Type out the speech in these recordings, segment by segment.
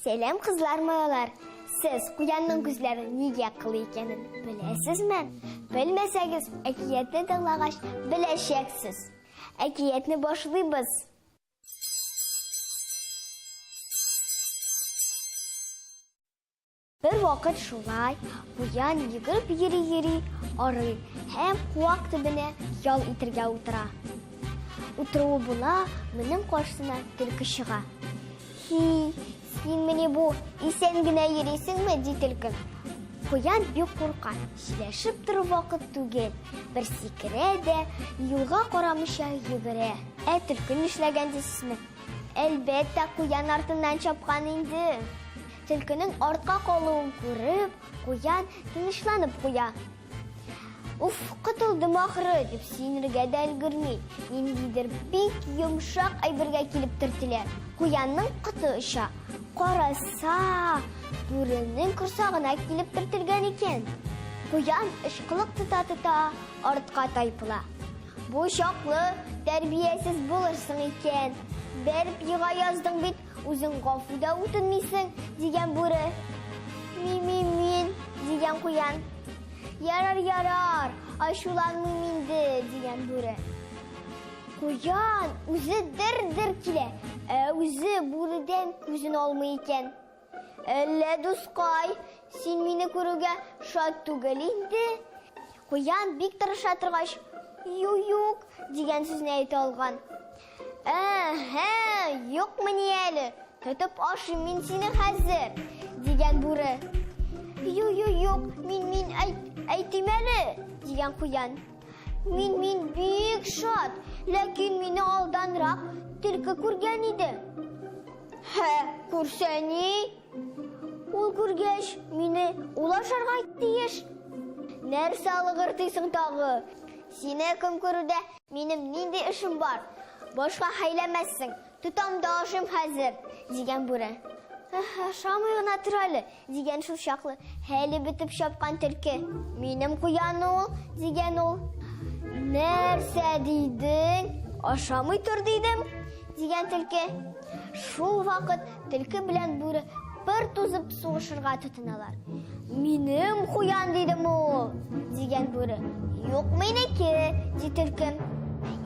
Сәлам, кызлар, малайлар! Сез куянның күзләре нигә кылый икәнен беләсезме? Белмәсәгез, әкиятне тыңлагач, беләчәксез. Әкиятне башлыйбыз. Бер вакыт шулай куян йөгереп йөри-йөри арый һәм куак төбенә ял итергә утыра. Утыруы була, моның каршысына төлке чыга. Хи, син менә бу исән генә йөрисеңме, ди төлке. Куян бик курка, сөйләшеп тору вакыт түгел. Бер сикерә дә, юлга карамыйча йөгерә. Ә төлке нишләгән дисезме? Әлбәттә, куян артыннан чапкан инде. Төлкенең артка калуын күреп, куян тынычланып куя. Уф, котылдым ахры, дип сөенергә дә өлгерми. Ниндидер бик йомшак әйбергә килеп төртелә. Куянның коты оча. Караса, бүренең корсагына килеп төртелгән икән. Куян очкылык тота-тота артка тайпыла. Бу чаклы тәрбиясез булырсың икән. Бәреп ега яздың бит, Үзең гафу да үтенмисең, дигән бүре. Ми-ми-мин, дигән куян. Ярар, ярар, ачуланмыйм инде, дигән бүре. Куян үзе дер-дер килә, ә үзе бүредән күзен алмый икән. Әллә, дускай, син мине күрүгә шат түгел инде? Куян бик тырыша торгач, ю-юк, дигән сүзне әйтә алган. Әһә, юкмыни әле, тотып ашыйм мин сине хәзер, дигән бүре. Ю-ю-юк, мин мин әйт, әйтим әле, дигән куян. Мин мин бик шат, ләкин мине алданрак төлке күргән иде. Һә, күрсә ни? Ул күргәч, мине ул ашарга тиеш. Нәрсә алыгыртыйсың тагы? Сине кем күрүдә минем нинди эшем бар? Башка хәйләмәссең, тотам да ашыйм хәзер, дигән бүре. Ашамый гына тор әле, дигән шул чаклы хәле бетеп чапкан төлке. Минем куян ул, дигән ул. Нәрсә дидең? Ашамый тор дидем, дигән төлке. Шул вакыт төлке белән бүре пыр тузып сугышырга тотыналар. Минем куян дидем ул, дигән бүре. Юк, минеке, ди төлке.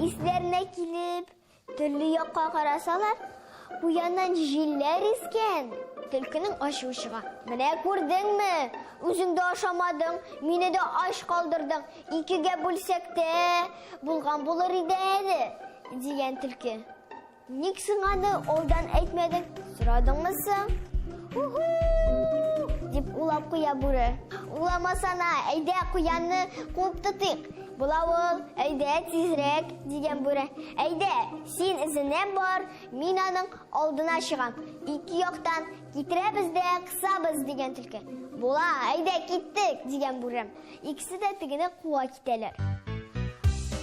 Исләренә килеп, төрле якка карасалар, куяннан җилләр искән. Төлкенең ачуы чыга. Менә күрдеңме? Үзең дә ашамадың, мине дә ач калдырдың. Икегә бүлсәк тә, булган булыр иде әле, дигән төлке. Ник соң аны алдан әйтмәдең? Сорадыңмы соң? Уху! Дип улап куя бүре. Уламасана, әйдә куянны куып тотыйк. Була ул, әйдә тизрәк, дигән бүре. Әйдә, син эзенә бар, мин аның алдына чыгам. Ике яктан китерәбез дә кысабыз, дигән төлке. Була, әйдә киттек, дигән бүре. Икесе дә тегене куа китәләр.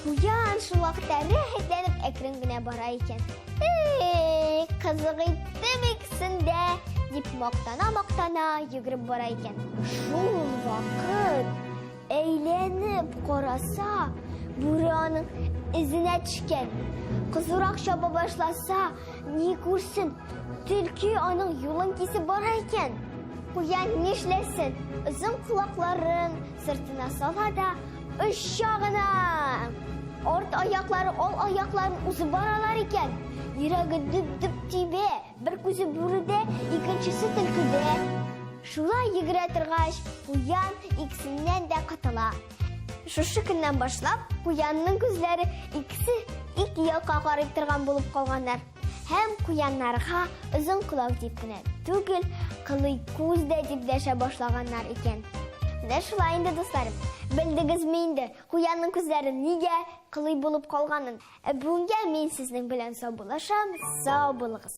Куян шул вакытта рәхәтләнеп әкрен генә бара икән. Эй, кызык иттем икесен дә, дип мактана-мактана йөгереп бара икән. Шул вакыт әйләнеп караса, бүре аның эзенә төшкән. Кызурак чаба башласа, ни күрсен, Төлке аның юлын кисеп бара икән. Куян нишләсен, озын колакларын сыртына сала да оча гына. Арт аяклары ал аякларын узып баралар икән. Йөрәге дөп-дөп тибә, бер күзе бүредә, икенчесе төлкедә. Шулай йөгерә торгач, куян икесеннән дә котыла. Шушы көннән башлап, куянның күзләре икесе ике якка карый торган булып калганнар. Һәм куяннарга озын колак дип кенә түгел, кылый күз дә дип дәшә башлаганнар икән. Менә шулай инде, дусларым. Белдегезме инде, куянның күзләре нигә кылый булып калганын? Ә бүгенгә мин сезнең белән саубуллашам. Сау булыгыз.